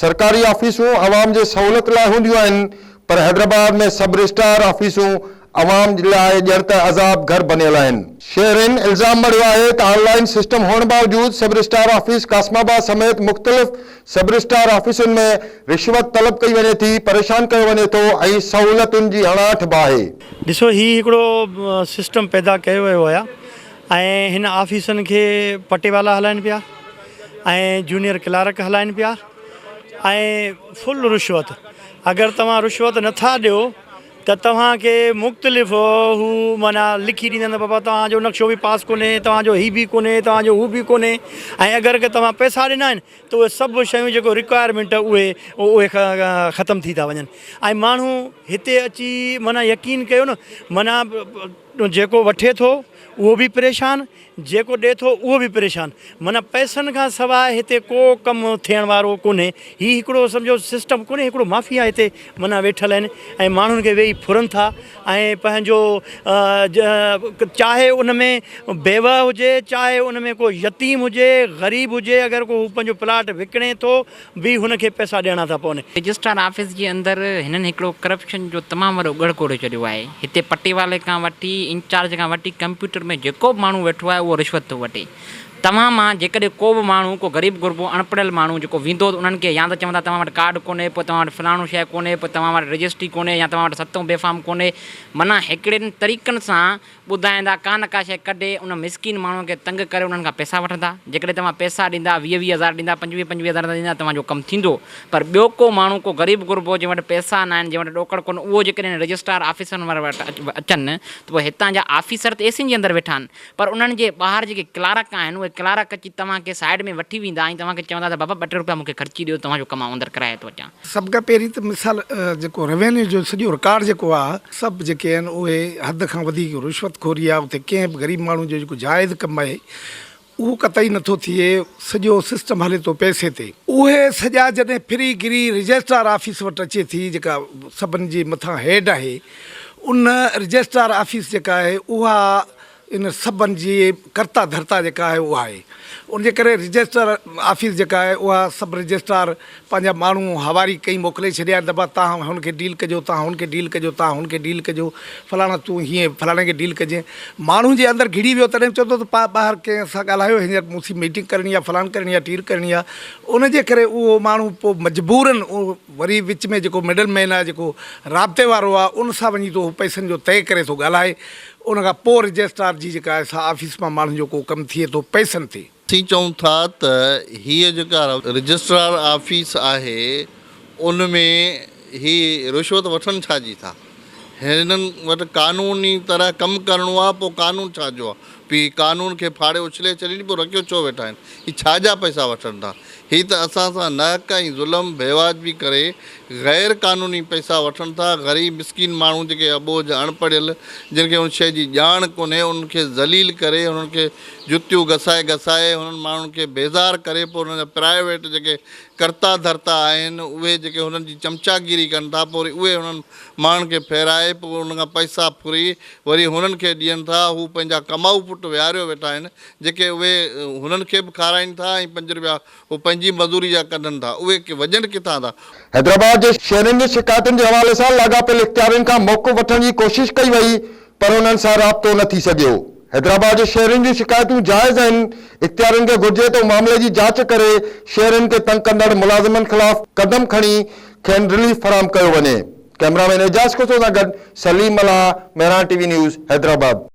سرڪاري آفيسون عوام جي سهولت لاء هونديون آهن پر حيدرآباد ۾ سب رجسٽرار آفيسون عوام لاء ڄڻ ته عذاب گهر بنيل آهن. شهرين الزام مڙهيو آهي ته آن لائين سسٽم هئڻ باوجود sub registrar office Qasimabad سميت مختلف سب رجسٽرار آفيسن ۾ رشوت طلب ڪئي وڃي ٿي، پريشان ڪيو وڃي ٿو ۽ سهولتن جي اڻاٺ به آهي. ڏسو هي هڪڙو سسٽم پيدا ڪيو ويو آهي ۽ هن آفيسن کي پٽيوالا هلائن پيا ۽ جونيئر ڪلارڪ هلائن پيا ۽ فل رشوت اگر توهان رشوت نٿا ڏيو ته توهان کي مختلف هو معنيٰ لکي ڏيندا ته بابا توهان جو نقشو به پاس ڪونهي توهان جو هي به ڪونهي توهان جو هو به ڪونهي ۽ اگر ڪي توهان پئسا ڏنا آهن ته اهي سڀ شيون جيڪو رڪوائرمينٽ اهي اهي ختم ٿي ٿا وڃن ۽ ماڻهو هتي اچي معنيٰ يقين ڪيو نه معنيٰ جيڪو وٺي ٿو اهو به پريشان جيڪو ڏي ٿو اهو به پريشان معنيٰ پئسن کان سواء هتي ڪو ڪم ٿيڻ وارو ڪونهي هي هڪڙو سمجهو سسٽم ڪونهي هڪڙو مافيا هتي معنيٰ ويٺل آهن ۽ ماڻهن کي ويهي ڦرن ٿا ۽ پنهنجو چاهي ان ۾ بيوه هجي چاهي ان ۾ ڪو يتيم هجي غريب هجي اگر ڪو هو پنهنجو پلاٽ وڪڻي ٿو به هن کي پئسا ڏيڻا ٿا پون. رجسٽرار آفيس جي اندر هنن هڪڙو ڪرپشن جو تمام وڏو ڳڙهه کوڙي ڇڏيو آهي. هتي پٽيوالي کان وٺي انچارج کان وٺي ڪمپيوٽر ۾ جيڪو به ماڻهو ويٺو آهي اهو رشوت ٿو وٺي. توهان مان جيڪڏهن ڪو به ماڻهو ڪو غريب غربو اڻپڙهيل ماڻهو جيڪو ويندو ته انهن کي يا ته چوندا توهان وٽ ڪارڊ ڪونهي پوء توهان وٽ فلاڻو شيء ڪونهي پوء توهان وٽ رجسٽري ڪونهي يا توهان وٽ ستون بي فارم ڪونهي معنيٰ هڪڙين طريقن سان ٻڌائيندا، ڪا نه ڪا شيء ڪڍي ان مسڪين ماڻهوء کي تنگ ڪري انهن کان پئسا وٺندا. جيڪڏهن توهان پئسا ڏيندا، 20 20 هزار ڏيندا، 25 25 هزار ڏيندا توهان جو ڪم ٿيندو. پر ٻيو ڪو ماڻهو، ڪو غريب غربو جنهن وٽ پئسا ناهن، جنهن وٽ ڏوڪڙ ڪونهن، اهو جيڪڏهن رجسٽرار آفيسرن وارن وٽ اچن ته پوء هتان جا آفيسر ته اي سين جي اندر ويٺا آهن، پر انهن جي ٻاهر جيڪي ڪلارڪ آهن، اهي ڪلارڪ اچي توهان کي سائيڊ ۾ وٺي ويندا ۽ توهان کي چوندا ته بابا ٻه ٽي روپيا مون کي خرچي ڏيو، توهان جو ڪم آئون اندر ڪرائي ٿو اچان. سڀ کان پهرين ته مثال جيڪو روينيو جو سڄو رڪارڊ جيڪو آ سڀ جيڪي آهن اهي حد کان وڌيڪ رشوت خوري آ اتي ڪنهن به غريب ماڻهو جو جيڪو جائز ڪم آهي اهو قطعي نٿو ٿئي سڄو سسٽم هلي ٿو پئسي تي. اهي سڄا جڏهن ڦري گري رجسٽرار آفيس وٽ اچي ٿي جيڪا سڀن جي مٿان هيڊ آهي ان رجسٽرار آفيس جيڪا آهي اها ان سڀن جي ڪرتا ڌرتا جيڪا آهي اها آهي. ان جي ڪري رجسٽرار آفيس جيڪا آهي اها سب رجسٽرار پنهنجا ماڻهو حواري ڪئي موڪلي ڇڏيا آهن ته ڀا تان هن کي ڊيل ڪجو تان هن کي ڊيل ڪجو تان هن کي ڊيل ڪجو فلاڻا تون هيئن فلاڻي کي ڊيل ڪجين. ماڻهو جي اندر گهڙي ويو تڏهن به چوندو ته پا ٻاهر ڪنهن سان ڳالهايو هينئر مون سين ميٽنگ ڪرڻي آهي فلان ڪرڻي آهي ٽير ڪرڻي آهي ان جي ڪري اهو ماڻهو پوء مجبورن وري وچ ۾ جيڪو مڊل مين آهي جيڪو رابطي وارو آهي ان سان وڃي ٿو هو پئسن جو طئي ڪري ٿو ڳالهائي ان کان پوء رجسٽرار جي جيڪا آهي سا آفيس مان ماڻهن جو ڪو ڪم ٿئي ٿو پئسن تي. اسين چئون ٿا ته هيء جيڪا رجسٽرار آفيس آهي ان ۾ هي رشوت وٺن ڇا جي ٿا؟ هنن وٽ قانوني طرح ڪم ڪرڻو آهي پوء قانون ڇا جو آهي؟ پي قانون کي ڦاڙي اڇلي ڇڏين پوء رکيو ڇو ويٺا آهن؟ هي ڇا جا پئسا وٺن ٿا؟ هي ته اسان سان ناحق ۽ ظلم بيواجبي ڪري غير قانوني پئسا وٺن ٿا، غريب مسڪين ماڻهو جيڪي اٻوجهه اڻ پڙهيل جن کي ان شيء جي ڄاڻ ڪونهي انهن کي ذليل ڪري انهن کي جتيون گسائي گسائي انهن ماڻهن کي بيزار ڪري پوء انهن جا پرائيويٽ جيڪي ڪرتا ڌرتا آهن اهي جيڪي هنن جي چمچاگيري ڪن ٿا پوء وري اهي انهن ماڻهن کي ڦيرائي پوء انهن کان پئسا ڦري وري هنن کي ڏين ٿا هو پنهنجا ڪمائو پٽ ويهاريو ويٺا آهن جيڪي اهي هنن کي به کارائين ٿا ۽ پنج رپيا هو پنهنجي مزوري جا ڪڍن ٿا اهي وڄن ڪٿان ٿا؟ حيدرآباد جي شهرين جي شڪايتن جي حوالي سان لاڳاپيل اختيارين کان موقف وٺڻ جي ڪوشش ڪئي وئي پر انهن سان رابطو نه ٿي سگهيو. حيدرآباد جي شهرين جون شڪايتون جائز آهن، اختيارين کي گهرجي ته هو معاملي جي جاچ ڪري شهرين کي تنگ ڪندڙ ملازمن خلاف قدم کڻي کين رليف فراهم ڪيو وڃي. ڪئميرا مين اعجاز کوسو سان گڏ Saleem Mallah, Mehran T V news, Hyderabad.